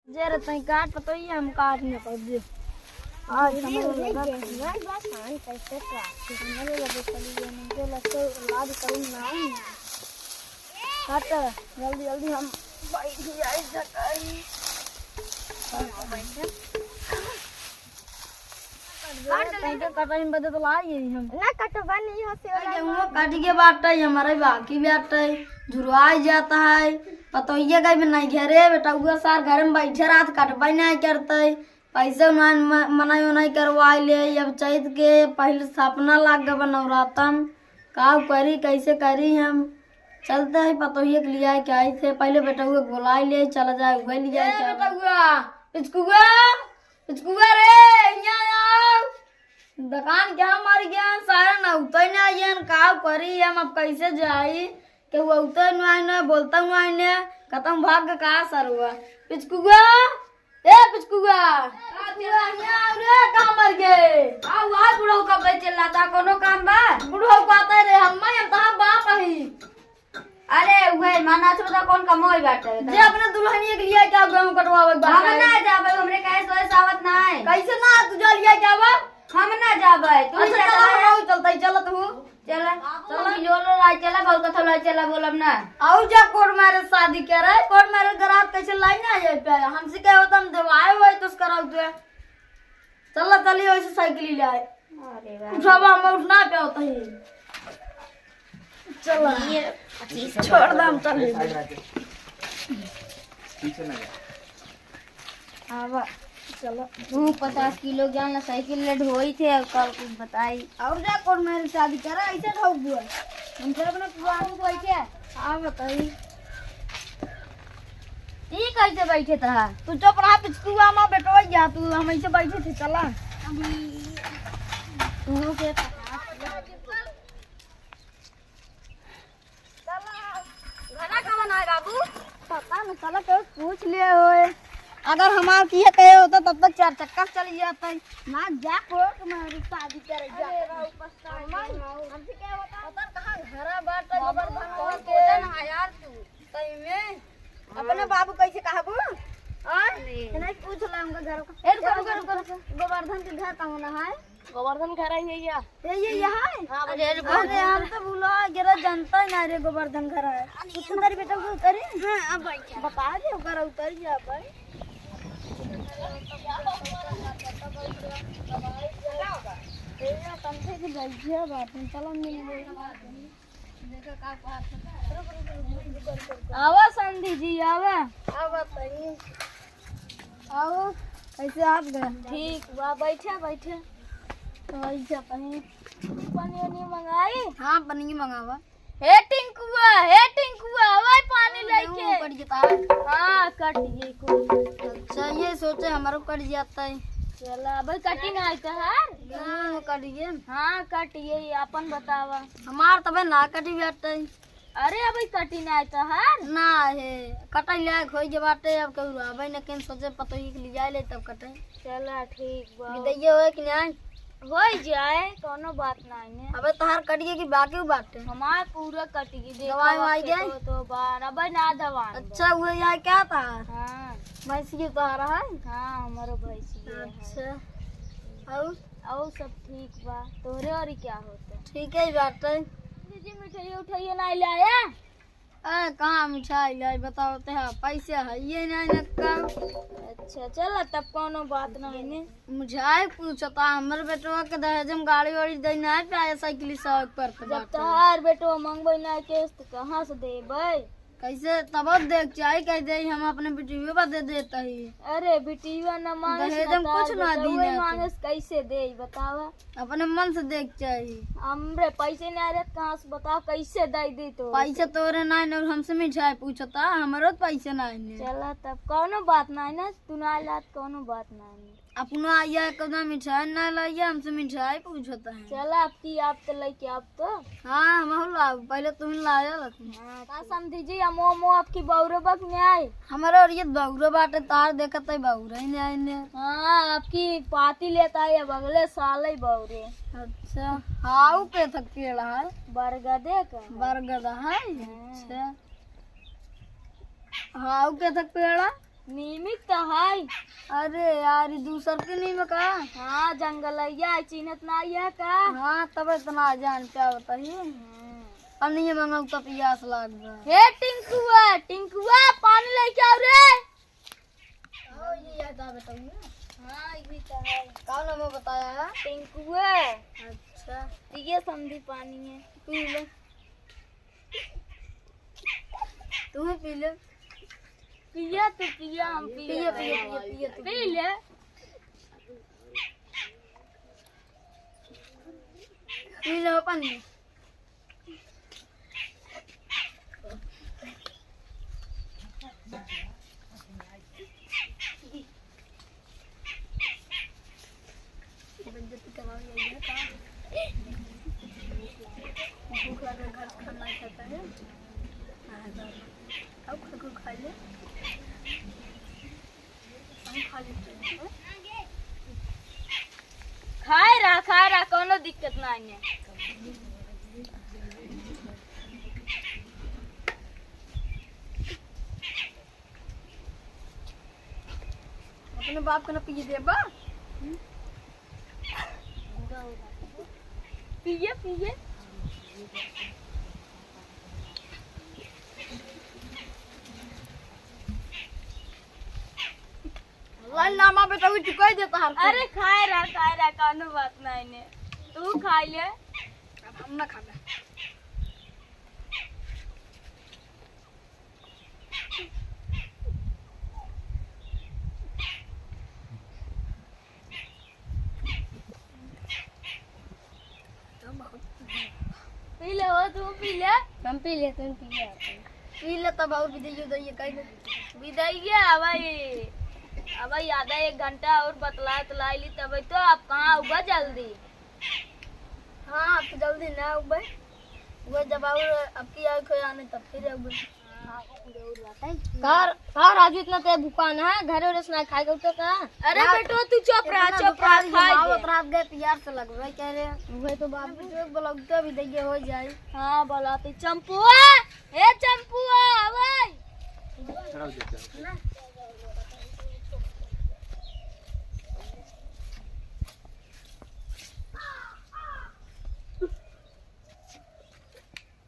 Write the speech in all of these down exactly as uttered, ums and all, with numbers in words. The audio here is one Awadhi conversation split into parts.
जे रे तई काट पतोहिया हम काट न पाबे। आज हमरे लगे बस आन कैसे काट। हमरे लगे चली गए, मुझे लगता है इलाज करूँ ना। काट, जल्दी, जल्दी हम बैठ जाए जगह। तई तो कटाई में बदे तो लाई गई हम। ना कटवा नहीं हो से अरे, गेहूं कट के बाटे, हमारे बाकी बाटे, झुरवाई जाता है। पतोहिया गई में नहीं घरे, बेटउआ सार घर में बैठे रहत, कटवाई नहीं करते। पैसे उन्हें म-, मनाई उनाई करवाई ले। अब चैत के पहले सपना लाग गवा नवरातन, का करी, कैसे करी हम? चलते हैं पतोहिया के लिया के आई थे, पहले बेटउआ के बुलाई ले, चला जाए, उहे लिया ए, के आवे। बेटउआ, पिचकुआ, पिचकुआ रे, यहाँ आओ। दुकान क्या मार गया, सारा ना उतर ना आइए, का करी हम, अब कैसे जाई? केहू उतर ना आइने, बोलता ना आइने, खत्म भाग के का सरवा। पिचकुआ, ए पिचकुआ, पिचकुआ, यहाँ आओ रे, कहाँ मर गए? आओ, आओ, बुढ़ऊ का बेचे लाता, कोनो काम बा? बुढ़ऊ का आता रे, हम, हम तहाँ बाप ही। अरे, उहे माना छोड़ा, कौन कमोई बाटे? जे अपने दुल्हनिया के लिया के गेहूं कटवावे के हम बाटे। ना जाबे, हमरे कहे सोए सावत ना है। कैसे ना, तू जा लिया के आवा। हम ना जाबे, तू ही अच्छा, चला चला, है। हम चलता ही, चलत हूँ। चला, चला। चला, मिलो लो, लाई चला, बहुत कथो लाई चला, बोलब ना। और जा कोर्ट मैरिज शादी करे, कोर्ट मैरिज गरात कैसे लाई ना ये पे? हमसे क्या होता, हम देवाए हुए तो कराओ तू। चला, चलिए, वैसे साइकिल ही ले आए। अरे वाह। उठावा, हम उठना पे होता ही। चला। ये पच्चीस छोड़ दम, चल। पीछे ना जा। आवा, चलो। तू पचास किलो ज्ञान ला साइकिल ले ढोई थे, अब कल कुछ बताई। और जा, कोर्ट मैरिज शादी करा, ऐसे ढोक बुआ। हम सब अपना पुरान को क्या? हाँ, बताई। ई कैसे बैठे था? तू चुप रहा, पिचकुआ माँ बेटवा जा, तू हम ऐसे बैठे थे, चला। अभी तू के घरा कवन है बाबू? पता न, चला केहू पूछ लिए होए। अगर हमार किहे कहे होता तब तक चार चक्का से चल जाता है। ना जा कोर्ट में शादी करे जा। अरे बाबू, पछताई हम, नहीं। हमसे क्या होता? पता न कहाँ घरा बाटे बाबू, गोवर्धन कौन के। सोचा ना यार तू। सही में? हाँ। अपने बाबू कैसे कहबू? हाँ? अरे। नहीं पूछ ला उनका घर का। ए, रुको, रुको, रुको, रुको। गोवर्धन के घर कहाँ है? गोवर्धन घर है ये, या? ये, ये यहाँ है? हाँ, अरे, अरे, अरे, हम तो भुला गिरा, जानता ही ना रे गोवर्धन घर है। अरे, उतरी बेटा, उतरी। हाँ, अब बैठ जा। बता दे, ओकर उतर जा भाई। ए, समझे कि बैठ गया बात, चलो मिल गए। आवा समधी जी, आवा। आवा तनी। आओ, कैसे आप गए? ठीक बा, बैठे, बैठे। तो बैठे तनी। पानी वानी मंगाई? हाँ, पानी मंगावा। हे टिंकुआ, हे टिंकुआ, आवा पानी लेके। कट जाता है। हाँ, कट गई कुल। अच्छा, ये सोचे हमारो कट जाता है। चला, अबे कटी ना आई तोहार। हाँ, कट गई। हाँ, कट गई, अपन बतावा। हमार तबे ना कटी जाता है। अरे, अबे कटी ना आई तोहार? ना है, कटाई लायक होई के बाटे, अब केहू रहबे न, केन सोचे पतोही के लिजाए ले तब कटे। चला, ठीक बा। विदैया होए कि ना? होई जाए, कौनो बात ना है। अबे तोहार कटिए कि बाकी बाटे? हमार पूरा कटिए, देखा दवाई वाई बाटे गए? तो, तो बार, अबे ना दवाई बा। अच्छा, उहे यहाँ क्या था? हाँ। भैंसिए तोहार है? हाँ, हमारो भैंसिए है। अच्छा। और? और सब ठीक बा, तोहरे और क्या होता? ठीक है बाटे। जी, मिठाई उठाइए ना ले आया? ए, कहाँ मिठाई लाई, बताओ ते, हाँ, पैसे है ये नहीं न का। अच्छा, चला तब कौनो बात नहीं ने। मिठाई पूछता, हमर बेटवा के दहेज में गाड़ी वाड़ी दे नहीं पाया, साइकिल शौक पर तो जब बाटे। तोहार बेटवा मंगबे नहीं केस तो कहाँ से देबे? कैसे तब देख चाहे कह दे, हम अपने बिटिया पर दे देता ही। अरे बिटिया न मांगे दहेज में कुछ ना दी बेटवा ना मांगे, कैसे दे बतावा? अपने मन से देख चाही। हमरे पैसे नहीं आ रहे, कहाँ से बताओ, कैसे दे दी तो? पैसे तोरे नहीं न, हमसे मिठाई पूछता, हमरो तो पैसे नहीं ने। चला तब कौनो बात नहीं ना, तू ना लात कौनो बात नहीं ने। अपना आइया कौनो मिठाई ना लाइया, हमसे मिठाई पूछता है। चला अब की आप तो लेके आप तो। हाँ, हम लाओ, पहले तुम लाया लखन। हाँ, का समधी जी, अमो, अमो आपकी बौरे बक में आए? हमारे और ये बौरे बाटे, तार देखत है, बौरे ही नहीं आए ने। हाँ, आपकी पाती लेता है, अब अगले साल ही बौरे। अच्छा, हाउ के थक पेड़ है? बरगदे का। बरगद है? हाँ। अच्छा। हाउ के थक पेड़ है? नीमिक तो है। अरे यार, ई दूसर के नीमिक है। हाँ, जंगलैया है, चिन्हत ना है का? हाँ, तब इतना जान क्या बताइए। हाँ। पानी मंगाऊ तो पियास लाग बा। हे टिंकुआ, टिंकुआ, पानी लेके आओ रे। आओ, ये याद आ बताऊँ ना। हाँ, ये तो है। का नाम बताया है? टिंकुआ। अच्छा। तो ये समधी पानी है। पी ले। तू पी ले। पिया तो पिया, हम पी पिया, लेते पिया, हैं। पिया, पिया, तू पी ले। पी ले पानी। बेइज्जती करावल जाइए का? भूख लगे, घर से खाना खाता है। हाँ, जाओ। आओ, खा, खा, खा ले। हम खा लेते हैं। खाए रहा, खाए रहा, कोनो दिक्कत ना है। अपने बाप के ना पिए देबा। पिए, पिए। लाल नामा बेटा, वो चुकाई देता हर कोई। अरे खाए रहा, खाए रहा, कोनो बात नहीं ने। तू खा ले। अब हम ना खाबे। पी ले हो, तू पी ले। हम पी ले, तुम पी ले। पी ले तब और विदाई, विदाई कह दे। विदाइया, अब भाई, अब भाई आधा एक घंटा और बतला, तलाई ली, तब तो आप कहाँ उबा जल्दी? हाँ, आप जल्दी ना उबे। वो जब और अब की आए खोए आने तब फिर उबे। हाँ, जरूर बात है। का, का राजू इतना ते भूखान है? घरे उरे से ना खाए के उठे का? अरे ना, बेटो, तू चुप रहा, इतना चुप रहा, भूखान खाए माँ दे। उतरा आप गए, प्यार से लगवे कह रहे। वही तो बाबू। जो बोला, उनका भी देखिए हो जाए। हाँ, बोला तो चंपुआ, ए चंपुआ, भाई। खड़ा हो जाते हैं।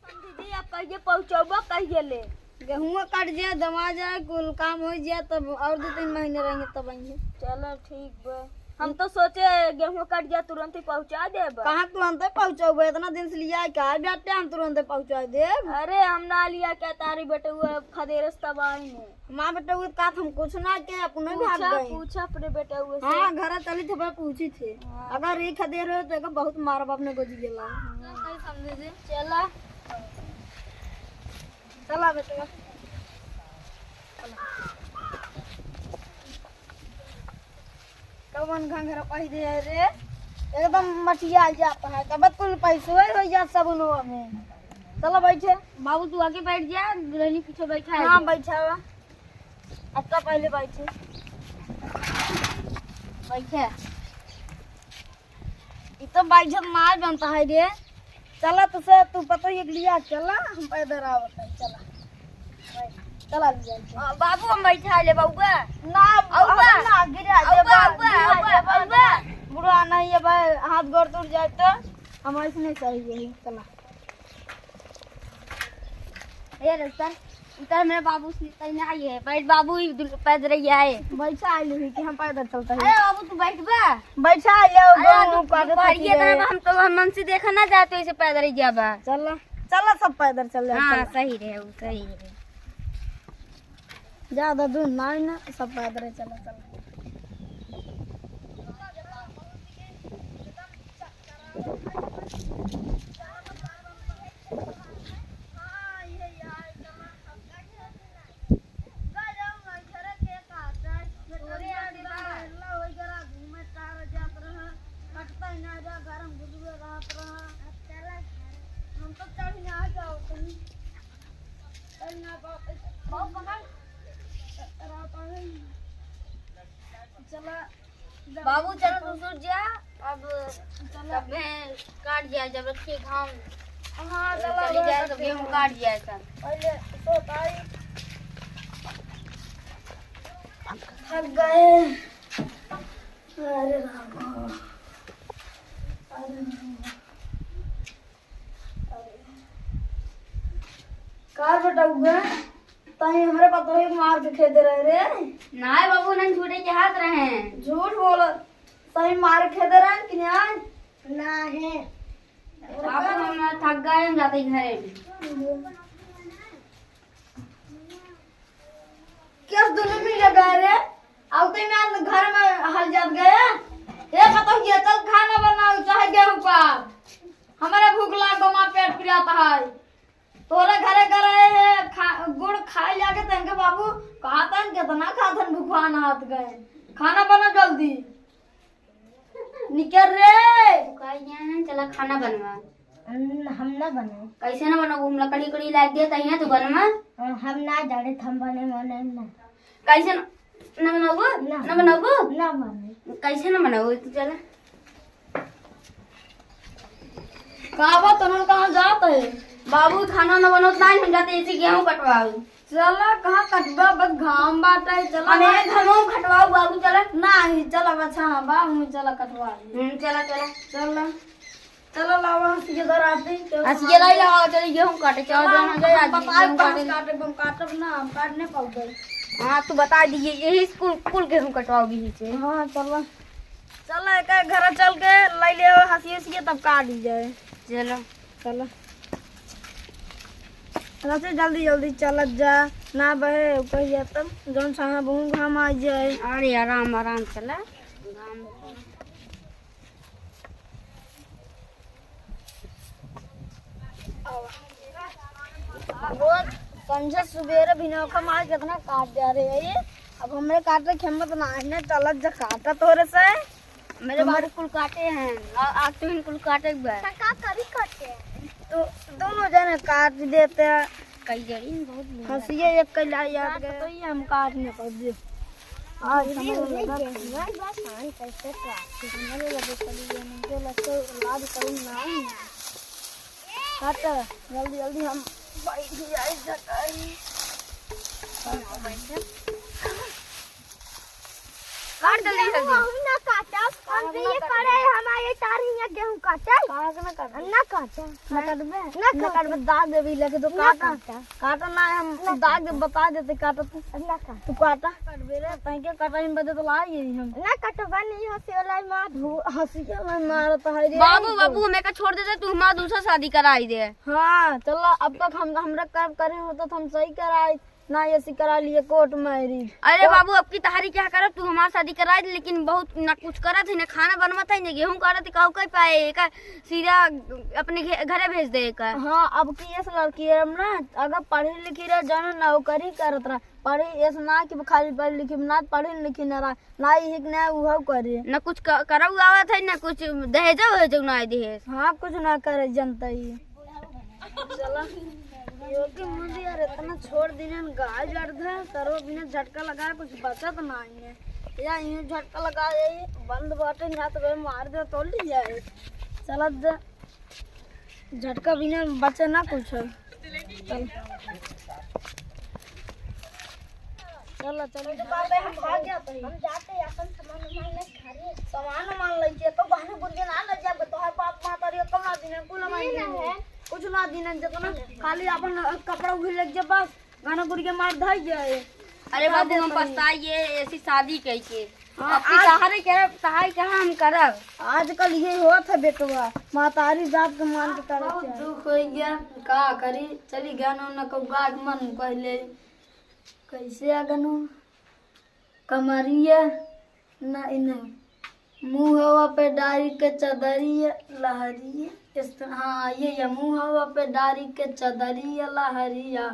दीदी, आप कहिए पहुँचौबा कहिए ले? गेहुआ कट जाए, दमा जाए, कुल काम हो जाए, तब और दो तीन महीने रहेंगे, तब आएंगे। चलो ठीक बा। हम तो सोचे गेहुआ कट जाए, तुरंत ही पहुँचा देबा। कहाँ तुरंत पहुँचौबा? इतना दिन से लिया है, क्या बाटे हम तुरंत पहुँचा देब? अरे हम ना लिया क्या तारी बेटे, वो खदेरस तब आई ने। माँ बेटा, वो का हम कुछ ना के अपने भाग पूछा, गए। पूछा अपने बेटा वो से। हाँ, घर चली थे, पूछी थे। हाँ। अगर एक खदेर हो तो एगो बहुत मारब अपने गोजी गेला। हाँ। नहीं समझे जी। चला। चला बेटा। चला। कवन घंघरा पाई दे रे, एकदम मटिया जाता है। तब कुल पैसवे हो जा सबनो में। चलो बैठे। बाबू तू आगे बैठ जा, दुल्हनी पीछे बैठा है। हाँ, बैठा हुआ। अच्छा पहले बैठे। बैठे। ई तो बैठे मार बनता है रे। चला तो से तू पतो एक लिया, चला हम पैदल आवत है, चला। चला लिया। आ, बाबू हम बैठा ले बाबूआ। ना, अउबा। हम ना गिरा दे अउबा, बा, अउबा, गिरा अउबा, दे बा। अउबा। बुढ़वा नहीं है भाई, हाथ गोड़ टूट जाए तो हम ऐसे नहीं सही है, चला। ए रस्ता, इधर मेरे बाबू से तैना आई है, बैठ बाबू, ई दुल-, पैदल ही आए। बैठा आइल हुई कि हम पैदल चलता है। अरे बाबू तू बैठ बा। बैठा आइल हो, अरे गाँव बाबू, काटे दोपहरिया खातिर तरफ है। हम तो हम मन से देखा ना जाते ऐसे पैदल ही जाबा। चला, चला सब पैदल चल जाए, हाँ, चला। सही रहे, वो सही रहे। ज्यादा दूर ना है ना, सब पैदल चला, चला। चला। बाबू, चल तू सूत जा, अब चला। तब भैंस काट जाए, जब रखिए घाम। हाँ, चला, चली जाए तो गेहूँ काट जाए सब। पहले सो ताई। थक गए। अरे रामा, अरे रामा, अरे। का बेटा हुआ? तहीं हमरे पतोही के मार के खेदे रहे रे। नाय बाबू, नन झूठे के हाथ रहे। झूठ बोल, सही मार खेदे रहे कि नाय? ना है। बाबू, हम थक गए, हम जाते घरे। केस दुनू मिल गए रे। आउते में घर में हल जात गए। ए, पतोहिया, चल खाना बनाओ, चाहे गेहूं काट। हमारा भूख लाग गो, माँ पेट पिरात है। तोरे घरे करे है, खा, गुड़ खाए जाके तनके बाबू, कहा तन कितना खातन भुखवान हाथ गए। खाना बना जल्दी। निकर रे। तू कहा यहाँ है, चला खाना बनवा। हम, हम ना बनाए। कैसे ना बनाओ? हम लकड़ी उकड़ी लाग दिया, तहिया तू बनवा। हम ना जाने, हम बने मने ना। कैसे ना, ना बनाओ? ना। ना बनाओ? ना बने। कैसे ना बनाओ? तू चला। का बा, तोहन कहाँ जात है? बाबू, खाना ना बनोत, ना हम जाते, ऐसे गेहूं कटवाऊ। चला, कहाँ कटबा, बस घाम बाटे, चला। अरे, घामों में कटवाऊ बाबू, चला। नाही, चला, बच्चा, हाँ, बा, हूँ, चला, कटवा ली। हम्म, चला, चला। चला, चला, लावा, हंसिया धर आती, क्यों हंसिया लाई लावा, चली गेहूं काटे, चला, चला, जाना जाए, हम आज बताए, गेहूं कहाँ काटे। काटे, हम काटब ना, हम काट नहीं पाऊंगे। हाँ, तू बता दीजिए, यही स्कूल, कुल गेहूं कटवाओगी ही से। हाँ, चला। चला, एक, एक घर चल के लाई ले, हंसिया, हंसिया, तब काट दी जाए। चलो। चला। चला से जल्दी जल्दी चलत जा, ना बहे कहिया तब जौन साहा बहु घाम आ जाए। अरे आराम आराम चला। रोज संझा सुबेरे भी नौखा मार कितना काट जा रहे हैं ये। अब हमरे काटे के हिम्मत ना है, ना चलत जा काटा तोरे से। मेरे बाबू कुल काटे हैं, आ, आज तो इनको कुल काटे के बा। त का करी काटे? तो दोनों जने काट देते हैं। कई जड़ी में बहुत बुरा हंसिए एक कैला याद काट गए। तो ये हम काट नहीं कर दे। आज हमारे लगा गेहूं बा, धान कैसे काट? हमारे लगे चली गए, मुझे लगता है लाज करूँ ना ही ना। काट, जल्दी जल्दी हम बैठ जाए जकाई। काट दे, ले गेहूं जल्दी। हम ना काटब, हम तो ये करे, हमारे तारी हियां गेहूं काटे। काहे के ना काटबे? हम ना काटब। ना काटबे? ना ना काटबे। काटबे, दाग देबी लगे तो ना काटा। काटा। काटा ना, हम ना दाग दे, काटा। बता देते काटा तू। ना काटा। तू काटा। काटबे रे, तैं के काटा, हम बदे तो लाई यही हम। ना काटबा नहीं, हंसी वाला मार। हंसी के मैं मारत है रे। बाबू, बाबू, हमें का छोड़ देते, तू हमारा दूसरा शादी कराई दे। हाँ, चला, अब तक हम, हमरा कर, करे होता तो हम सही कराई। ना ऐसी करा लिए कोर्ट मैरिज। अरे तो बाबू, अब की तहारी क्या करब, तू हमार शादी कराई दे, लेकिन बहुत ना कुछ करत है, ना खाना बनवत है, ना गेहूं काटत है, कहू कह पाए, एका सीधा अपने घे-, घरे भेज दे एका। हाँ, अब की ऐस लड़की है ना, अगर पढ़ी लिखी रह, जानो नौकरी करत रह, पढ़ी ऐस ना कि खाली पढ़ी लिखी ना, पढ़ी लिखी ना रह, ना यही ना उहो करे। ना कुछ क-, करऊ आवत है, ना कुछ दहेजो वहेजो ना दहेज। हाँ, कुछ ना करे जनता ही। चला, योगी मोदी यार, इतना छोड़ दिनन गाय जड़ दे, करो बिना झटका लगाए कुछ बचत नाही है। या यूं झटका लगा दे, बंद बाटे, ना तो मार दे, तोड़ ली जाए। चला दे, झटका बिना बचे ना कुछ। चल। चल, चल। तो बाबे हम भाग जाते हैं। हम जाते हैं, अपन सामान उमान लेके घरे। सामान उमान लेके तो बहने गुरिया ना ले जाबे, तोहर बाप माँ तारी कम ना दीने, कुल हमारे ये ना दीने। है। कुछ ना दीने, जितना खाली अपन कपड़ा उही लेके जा बस, गाना गुरिया मार धाई जाए। अरे बाबू, हम पछताए, ये ऐसी शादी कह के। हाँ, अपनी आज तहारे के, तहारे कहाँ हम करब? आजकल ये होत है बेटवा, महतारी जात के मान के करब बहुत चाहे। दुख हो गया, का करी? चली गाना उना को गा के मन पहले। कैसे आ गनो? कमरिया ना इन्हें। मुहवा पे डारी के चदरिया लहरिया। इस तरह, हाँ, ये, ये मुहवा पे डारी के चदरिया लहरिया।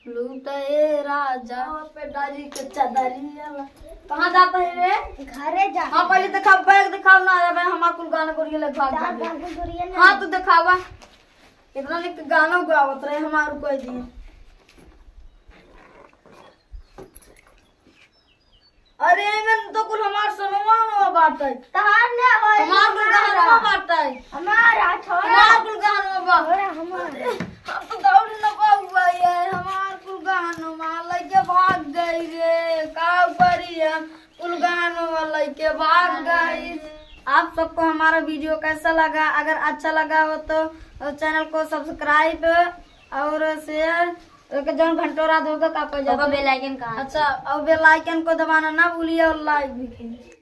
लूट ए राजा। मुहवा पे डारी के चदरिया ल-, कहाँ जाता है रे? घरे जा। हाँ, पहले दिखाओ, बैग दिखाओ ना, अबे हमार कुल गाना गुरिया लग भाग जा, जाबे। गाना गुरिया ना। हाँ, तू दिखावा। इतना निक गाना गावत रहे हमार कोई दिन। अरे, एमन तो कुल हमार सोनवा ओनवा बाटे। तहार ना होई, हमार कुल हमार गहनवा बा। बाटे। हमार आ, छोरा। हमार कुल गहनवा बा। छोरा, हमार। अरे, हम तो दौड़ न पाउबा ये, हमार कुल गहनवा लइके भाग गई रे। का करी? कुल गानों वाला के भाग गई। आप सबको हमारा वीडियो कैसा लगा? अगर अच्छा लगा हो तो चैनल को सब्सक्राइब और शेयर, एक जौन घंटोरा दोगे का पड़ जाता। बेल आइकन का। अच्छा, और बेल आइकन को दबाना ना भूलिए और लाइक भी कीजिए।